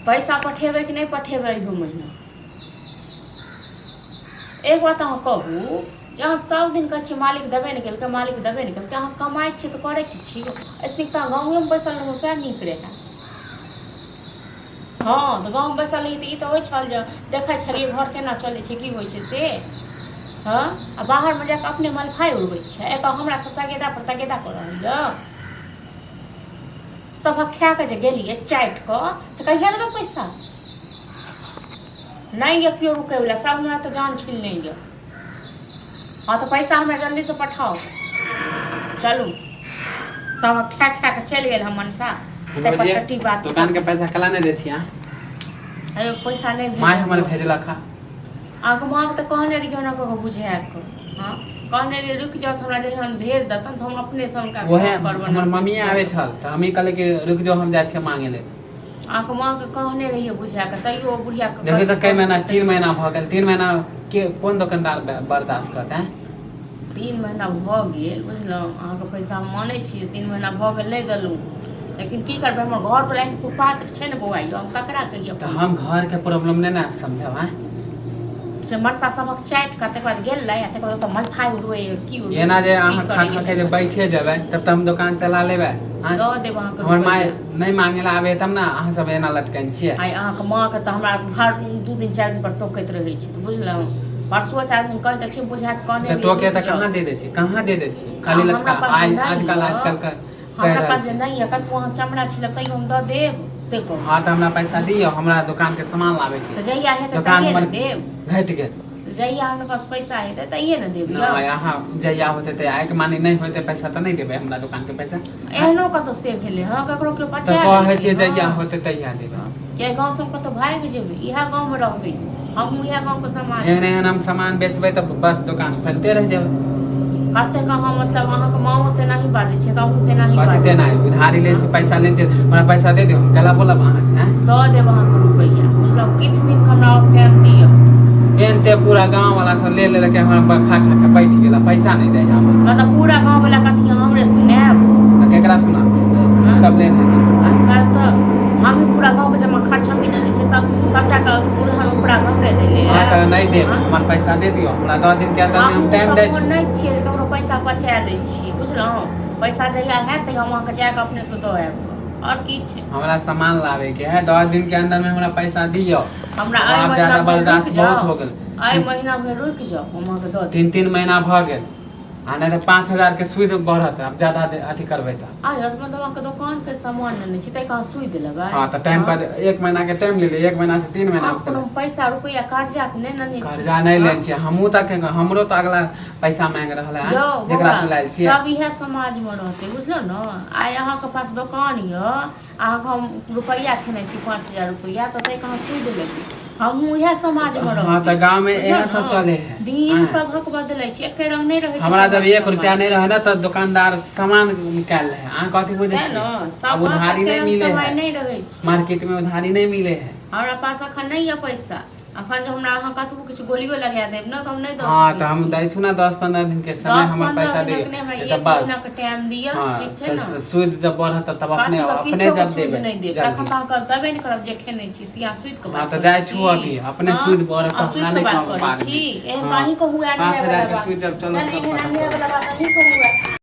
पैसा पठेबै कि नहि पठेबै इहो महीना? एक बात अहाँ कहू जे अहाँ सब दिन कहै छियै मालिक देबे नहि केलकै, मालिक देबे नहि केलकै। अहाँ कमाइ छियै तऽ करै की छी? एहिसँ नीक तऽ अहाँ गाँवेमे बैसल रहू, सएह नीक रहए। हँ, तऽ गाँवमे बैसल रही तऽ ई तऽ होइ छल जे देखै छलियै घर केना चलै छै, की होइ छै से। हँ, आ बाहरमे जाकऽ अपने मलफाइ उड़बै छै, एतऽ हमरा सब तगेदा पर तगेदा कऽ रहल यऽ। सभक खाए कऽ जे गेलियै चाटि कऽ, से कहिया देबै पैसा? नहि यऽ केओ रुकैवला, सब हमरा तऽ जान छीन लै यऽ। हँ, तऽ पैसा हमरा जल्दीसँ पठाउ। चलू, सब खा खा कऽ चलि गेल हम मनसा ताहि पर टट्टी बात। दुकान के पैसा कला नहि दै छी अहाँ? अरे, पैसा नहि माय हमर भेजल। भेजलक हँ। अहाँके माँके तऽ कहने रहियै ओना कऽ कऽ बुझाए कऽ। हँ, कहने रहियै रुकि जाउ तऽ हमरा जहन भेज देतन तऽ हम अपनेसँ हुनका उएह गप करबनि। हमर अपनेसँ मम्मी दऽ आबै देबनि। छल तऽ हमही कहलियै कि रुकि जाउ, हम जाइ छियै मांगे लेल। अहाँके माँके कहने रहियै बुझा कऽ, तैयो ओ बुढ़ियाके देखियौ तऽ कै कहै महीना छै। 3 महीना भऽ गेल। 3 महीना के कोन दोकानदार बर्दाश्त करतै? 3 महीना भऽ गेल, बुझलहुँ? अहाँके पैसा हम मानै छी, 3 महीना भऽ गेल नहि देलहुँ, लेकिन की करबै? हमर घरवला एहन कुपात्र छै ने बौआ यौ, हम ककरा कहियै? तऽ हम घरके प्रॉब्लम नहि ने समझब आँय? से मनसा सभक चाटि कऽ तकर बाद गेलै आ तकर बाद ओतऽ मलफाइ उड़बै की उड़बै? एना जे की अहाँ खा करैए? खा के जे बैठे जेबै तब तऽ हम दोकान चला लेबै आँय? दऽ देब अहाँके हमर माय रुपैआ। नहि मांगे ला आबै तब ने अहाँ सब एना लटकन छियै। आइ अहाँके माँके तऽ हमरा हर 2 दिन 4 दिन पर टोकैत रहै छै, तऽ बुझलहुँ, परसुओ 4 दिन कहि दै छियै बुझा कऽ, कहने तऽ रहियै टोके रुकि तऽ जाउ। कहाँ दे दै छी, कहाँ दे दै छी? खाली हमरा लटका पास आइ नहि आजकल यऽ। आजकल के कहि हमरा रहल पास जे छी। नहि यऽ, कतबो अहाँ चमड़ा छिलब तैयो हम दऽ देब से कहू? हँ, तऽ हमरा पैसा दियौ, हमरा दोकान के सामान लाबे के। तऽ जहिया हेतै दोकान तहिये हमर ने देब। घटि गेल। जहिया हमरा पास पैसा हेतै तहिये ने देब यौ। नहि, अहाँ जहिया होतै तऽ आइके माने नहि होतै पैसा तऽ नहि देबै हमरा दोकान के पैसा? एहनो कतौ से भेलै हँ? ककरो केओ तऽ बचा कहै लेलकै छियै जहिया हँ? होतै तहिया देबै। किया गाँव सब कतौ भागि जेबै? इएह गाँवमे रहबै, हमहूँ इएह गाँवके समाज एहन छी। एहन हम सामान बेचबै तऽ बस दोकान खोलिते रहि जेबै। कतेक अहाँ मतलब अहाँके माँओ तेनाही बाजै छै तऽ अहूँ तेनाही कथी बाजै तेना छी। उधारी लै छी, पैसा लै छी, हमरा पैसा दे दियौ, हम केला बोलब अहाँके आँय? दऽ देब अहाँके रुपैआ, बुझलहुँ? किछु दिनके हमरा आओर टाइम दिअ। एहन पूरा गाँव वाला सब ले लेलकै, हमरा खा खा के बैठ गेला, पैसा नहि दै हमरा। मतलब पूरा गाँववला कथी हमरे सुनायब? तऽ केकरा सुना? सब ले लेतै आँय? शायद तऽ हमही पूरा गाँवके जमा खर्च हमही ने दै छियै, सब सबटाके उड़हन उपरा हमरे देले। हँ, तऽ नहि देब? हमर पैसा दे दियौ हमरा 10 दिन के अंदर में, हम हमहूँ टाइम सब दै फोन छी। नहि छियै जे ककरो पैसा पचा दै छियै, बुझलहुँ? पैसा जहिया हैत तहिया हम अहाँके जाकऽ अपनेसँ दऽ आयब, आओर किछु। हमरा सामान लाबे के है, 10 दिन के अंदर में हमरा पैसा दियौ। हमरा एहि आब महीना ज्यादा भरि बर्दाश्त रुकि बहुत जाउ। हो गेल। एहि महीना भरि रुकि जाउ, हम अहाँके दऽ देब। 3-3 महीना भऽ गेल आ नहि तऽ 5,000 के सूद बढ़त, आब ज्यादा अथी करबै तऽ। आइ मतलब अहाँके दोकानके सामान नेने छी ताहि अहाँ सूदि लेबै? हँ, तऽ टाइम पर 1 महीना के टाइम लेलियै, 1 महीना से 3 महीना अहाँ कोनो पैसा रुपैआ कर्जा तऽ नहि नेने छी? कर्जा नहि हँ? लै छियै हमहूँ, तऽ हमरो तऽ अगला पैसा मांगि रहल है यौ जेकरा बौआ, से लायल छियै। सब इएह समाजमे रहतै, बुझलहुँ ने? आइ अहाँके पास दोकान यऽ, अहाँके हम रुपैआ खेने छी 5,000 रुपैआ, तऽ ताहिके अहाँ सूदि लेबै? हमहूँ इएह समाजमे हँ, तऽ रहबै, गाँवमे बुझलहुँ इएह सब ने? चलै है। दिन हँ। सभक बदलै छै, एके रंग नहि रहै छै हमरा जब सभक 1 रुपया समय। नहि रहे ने तऽ दुकानदार सामान निकाल रहे, अहाँ कथी बुझै तेँ छियै? ने आब सभक उधारी एके नहि रंग मिले समय है। नहि रहै छै। मार्केट में उधारी नहि मिले है। हमरा पास अखन नहि यऽ पैसा, अखन जे हमरा अहाँ कतबो किछु गोलियो लगा देब ने तऽ हम नहि दऽ हँ, सकै तऽ हम छी। दै छु ने 10-15 दिन के समय, दस हमर पन्द्रह पैसा दिनक दियौ। नहि, हमरा नहीं तऽ एक बस महीनाके टाइम दिअ। हँ। ठीक छै तऽ ने? सूद जब बढ़त तब अपने कथी के अपने किछोके जब सूद देबै नहि देब तखन जल्दी। तऽ अहाँके देबे नहि करब। जे खेने छी से अहाँ सूदिके हँ, बात तऽ करै जाइ छी? छु अभी, अपने हँ, सूद बढ़त अहाँ तऽ हमरा सूदिके नहि बात कहब करै बादमे। छी एहन तऽ हँ, अहीँ कहू 5,000 वला के बात सूद जब चलत नहि, तब एहन पता अन्याय चलत। वला बात अहीँ कहू।